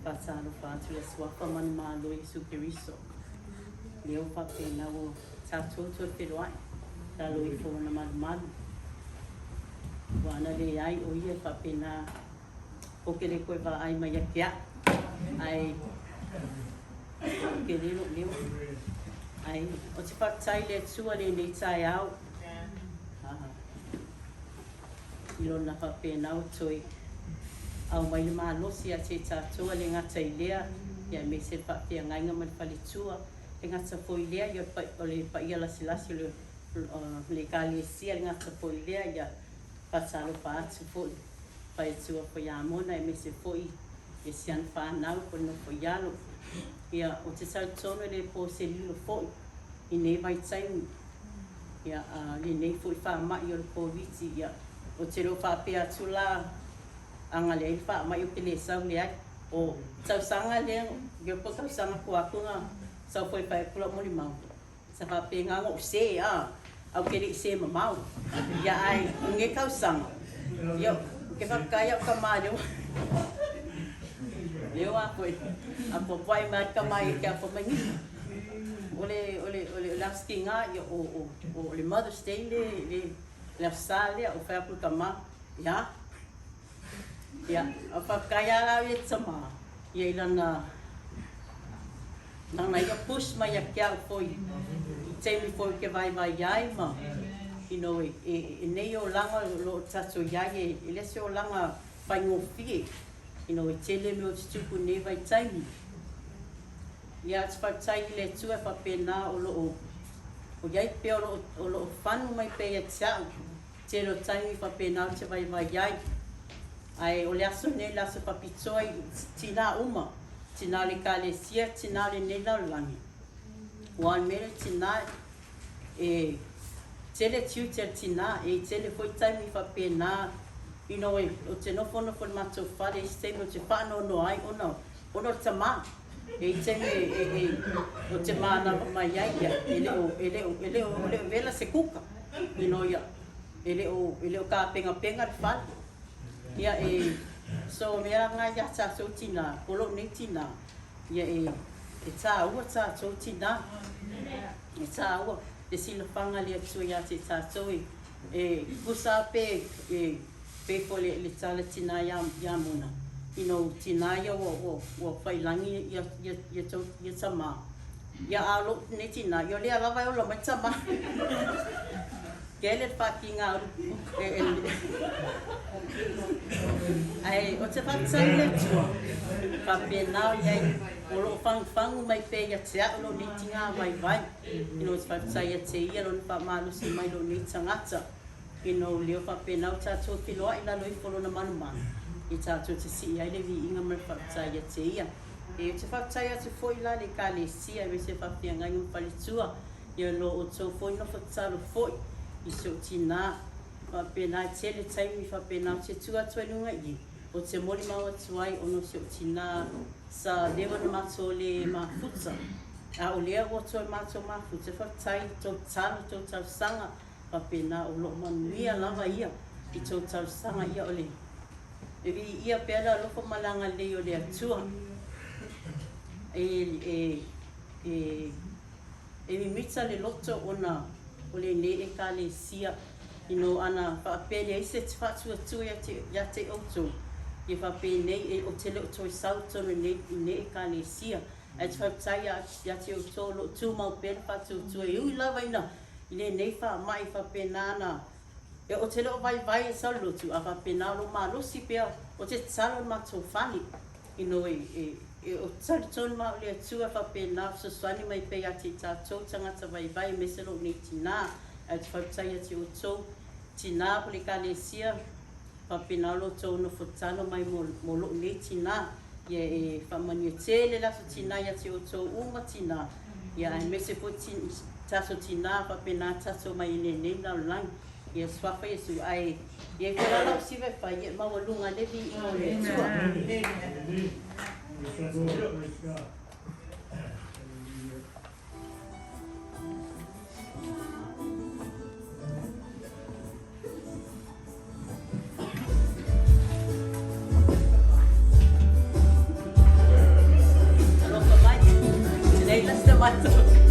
Faatalofa atu i le Suafa manumalo o Iesu Keriso, lea ua faapena ua tatou toe feiloai i lalo ifo o Lona malumalu. Ua ana leai o Ia e faapena ou te le toe vaai mai ia te au, ae tele lou leo. Ae ou te faafetai i le Atua i lenei taeao i Lona faapena ua toe aumai le malosi ia te tatou, e le gata i lea, aemaise le faafeagaiga ma le faletua, e le gata foi i lea, o le paia lasilasi o le Ekalesia, e le gata foi i lea, ia faatalofa atu foi i le faletua foi ia Mona, aemaise foi i si ana fanau po o le nofo i alo. Ia, ou te talitonu e le po se lilo foi i nei vaitaimi, ia, a lenei foi faamai o le Koviti, ia, ou te le o faapea atu la a na leai le faamai ou te le sau, leai. O tausaga lea, ia po o tausaga tua atu na sau foi e fai atu lau molimau, sa faapena ona ou se, a, ae ou te le i se mamao. Ia, ae o lenei tausaga, ia, ou te faafetai lava o tama lea ua, lea ua foi, apoapoai mai lava le tama ia te au, fai mai, Mima, o le, o le, o le Aso Tina, ia, o, o, o le Mother's Day le, le, le Aso Sa lea. Ou fai atu i le tama, ia, ia, faafetai lava la au i le tama, ia i lana, lana ia push mai ia te au foi i taimi foi ou te vaivai ai ma, you know, e, e, e nei olaga o lo o tatou i ai, e, e le o se olaga faigofie, you know, e tele mea o tutupu i nei vaitaimi. Ia, ou te faafetai i le Atua e faapena o lo o, o i ai pea o lo o, o lo o fanu mai pea ia te au, tele o taimi faapena ou te vaivai ai. Ae o le aso lenei le aso faapitoa i tinā uma, tinā o le Ekalesia, tinā o lenei lalolagi. Aua o le mea lea tinā e tele tiute a le tinā, e tele foi taimi faapena you know ou te nofonofo i le matou fale isi taimi ou te faanoanoa ai ona ona o le tamā. E i ai taimi e e ou te manava mai ai ia e le o e le o e le o e le o wela se kuka you know ia e le o e le o tapenapena le fale. Ia e so mea la na ia tatou tina o lou nei tina ia e e taua tatou tina e taua le silafaga a le Atua ia te tatou e e tusa pe e pei foi le le tala tina ia ia Mona you know tina ia ua ua ua failangi ia ia ia tou ia tama ia a o lou nei tina ia o lea lava e ola mai tama. Kele le faatiga e Ae ou te faafetai i le Atua, faapena o i ai, o lo o fagufagu mai pea ia te au lou nei tiga vaivai. You know, ou te faafetai ia te Ia lona faamalosi mai lou nei tagata. You know, lea o faapena o tatou feiloai i lalo ifo o lona malumalu, i tatou te sii ai le viiga ma le faafetai ia te Ia. E, ou te faafetai atu foi la i le Ekalesia aemaise faafeagaiga ma faletua, Ia lo outou foi nofo tatalo foi i si ou tinā, faapena e tele taimi faapena ou te tu atu ai luga i i, ou te molimau atu ai ona o si ou tinā sa leva ona matou le mafuta, a o lea ua toe matou mafuta, faafetai i tou tatalo, tou talosaga, faapena o lo o manuia lava ia i tou talosaga, ia o le e viia pea le alofa ma le agalelei o le Atua e, e, e, E mimita le loto ona o lenei Ekalesia you know ana faapea leai se faatuatua ia te outou ia faapenei e ou te le o toe sau tonu i nei Ekalesia ae te faafetai ia te outou o lo o tumau pea le faatuatua e ui lava ina i lenei faamai faapena ana E ou te le o vaivai e sau le lotu, a faapena o lo o malosi pea, ou te tatalo i le matou fale, you know, e, e, e, ou te talitonu ma au i le Atua e faapena o fesoasoani mai pea ia te i tatou tagata vaivai aemaise lou nei tinā. Ae ou te faafetai ia te outou tinā o le Ekalesia, faapena o lo outou nofo tatalo mai mo, mo lou nei tinā. Ia e faamanuia tele le aso tinā ia te outou uma tinā, ia aemaise foi tatou tinā faapena tatou mai i lenei lalolagi. Ia Suafa Iesu, ae i ai foi la lau siva e fai, ia e maualuga le viiga o le Atua. matou.